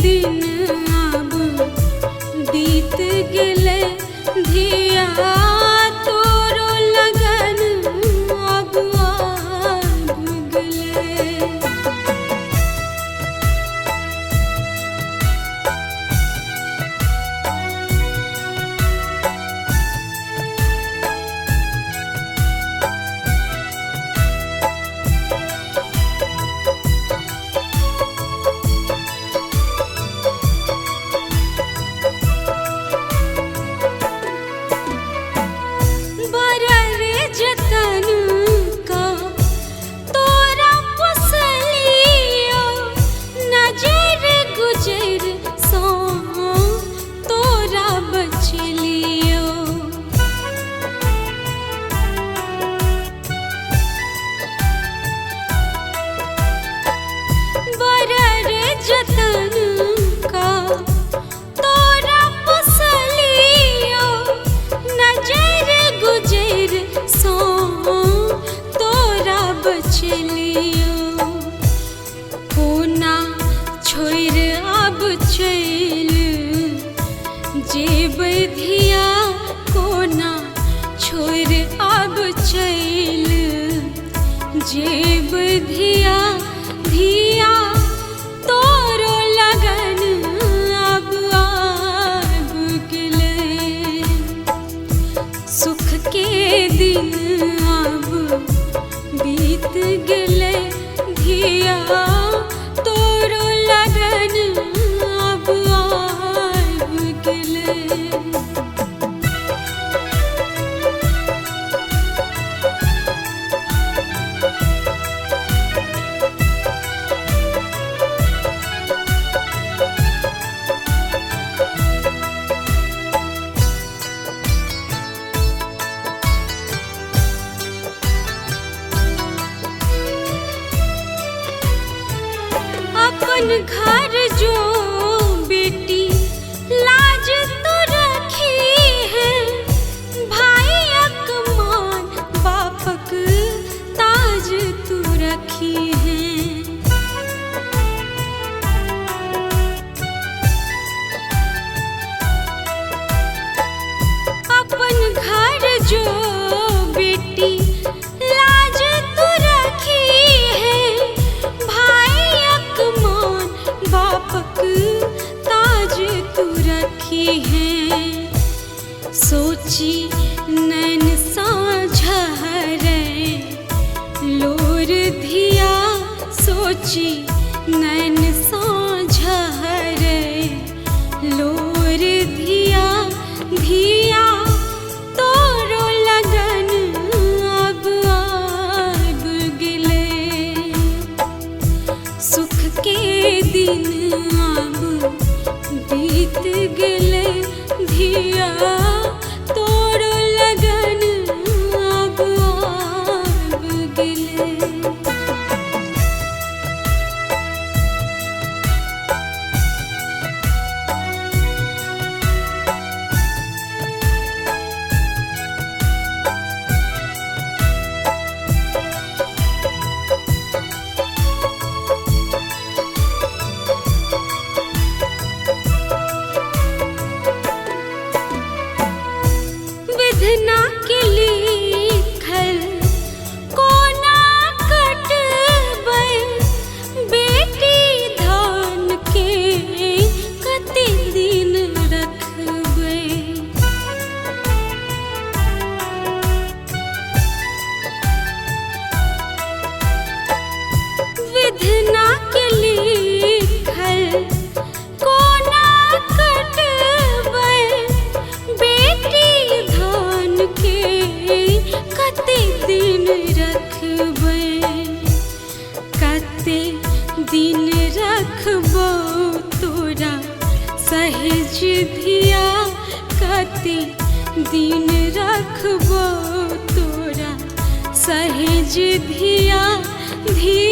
दिन अब बीत गेलै धिया तोरो लगन अब आबि गेलै। बड़ा रे जतन का तोरा पोसलियो, नजर गुजर सो तोरा बचलियो। बड़ा रे जतन का तोरा पोसलियो, नजर गुजर सो तोरा बचलियो। कोना छोड़ि आब चलि जेबै धिया, कोना छोड़ि आब चलि जेबै धिया। धिया तोरो लगन अब आबि गेलै, सुख के दिन अब बीत गेलै धिया तोरो लगन अब आबि गेलै। अपन घर जो बेटी लाज तो रखी है, भाई अकमान बापक ताज तू रखी है। अपन घर जो बेटी लाज तू रखी है, भाई अकमान बापक ताज तू रखी है। सोची नैन साझरे लोर धिया, सोची नैन साझरे लोर धिया। धिया तोरो लगन अब आबि गेलै, सुख के दिन अब बीत गेलै धिया तोरो लगन अब आबि गेलै। विधना के लिखल कोना कटबै, बेटी धान के कते दिन रखबै। विधना के लिखल कोना कटबै, बेटी धान के कते दिन रखबै। कते दिन रखबो तोरा सहेज धिया, कते दिन रखबो तोरा सहेज धिया। धिया।